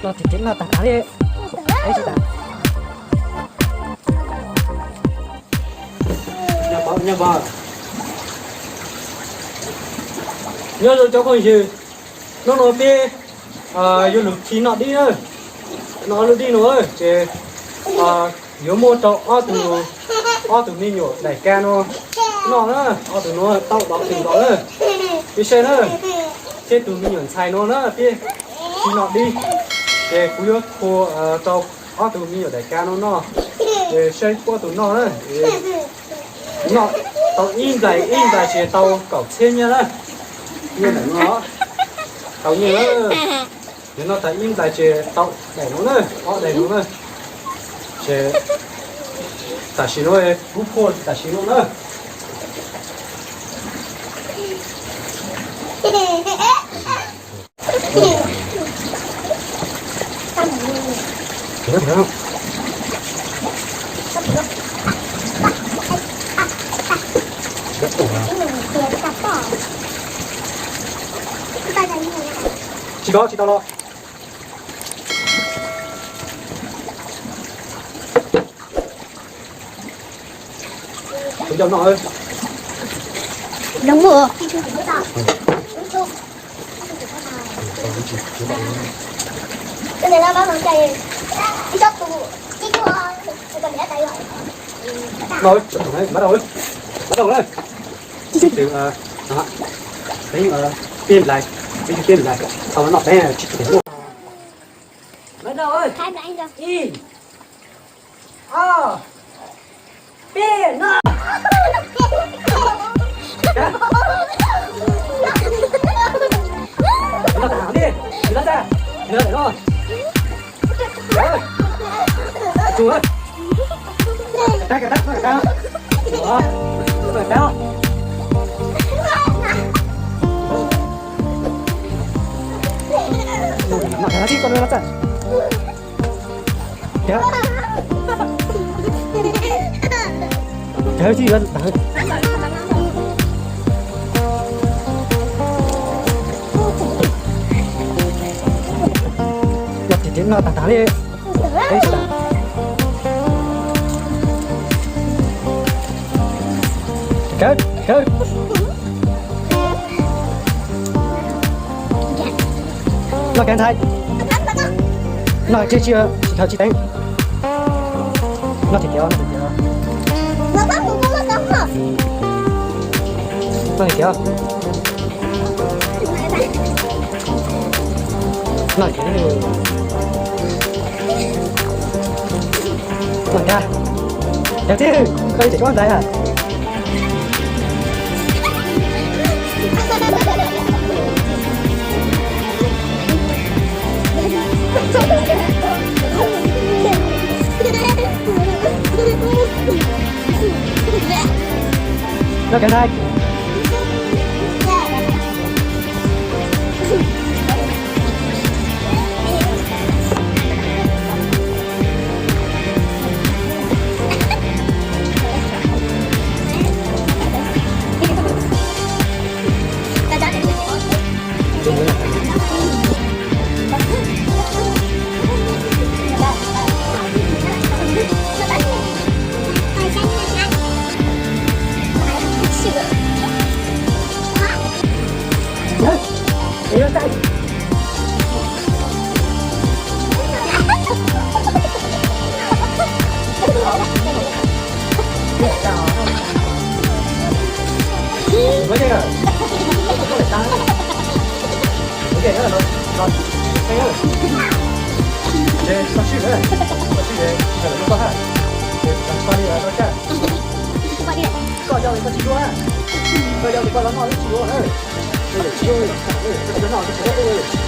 Noj tim tim noj tag tag li. Nyob nyob nyob zoo cov phooj ywg, hnub no peb yuav lug khi noj dib na. Noj lub dib no ces yuav muab rau ob tug, ob tug me nyuam daim kav no noj na. Ob tug no tau dov twg los na, peb saib na. Thiab tus me nyuam ntxhais no na peb khi noj dib, ces kuv yuav thua rau ob tug me nyuam daim kav no noj. Ces saib puab tus noj na. Noj tau ib nplais, ib nplais ces tau kaum txhiab nyiaj na. Nyiaj ntawm no tau nyiaj na. Yog noj tag ib nplais ces tau daim no na, ob daim no na. Ces tam sim no kuv phua tam sim no na. Tsis tau, tsis tau los. Kuv coj noj. Noj, bắt đầu, bắt đầu. Tib tug, peb, peb nplais, peb tug peb nplais, tau noj peb tsis tau muaj. Bắt đầu ơi. Ib, ob, peb, noj. Noj tag li, noj tag, noj tag no. Tus, tag, tag, tag, tag. Tus, tag. Noj tag li, koj noj tag. Cawv tsis yuav ntawd. Noj tim tim noj tag tag li. Cawv, cawv. Noj kiag ntxhais. Noj tsis, tsis, tsis khaws tsis teev. Noj tiag tiag, noj tiag tiag. Noj tiag tiag. Noj tiag tiag. Noj tiag. Tiag tiag, koj ib tseem tsuab ntxhais na. Noj kiag ntxhais. Koj yau li koj tsis yuav, koj yau li koj los noj tsis yuav na. Koj tsis yuav noj tsis yuav ub.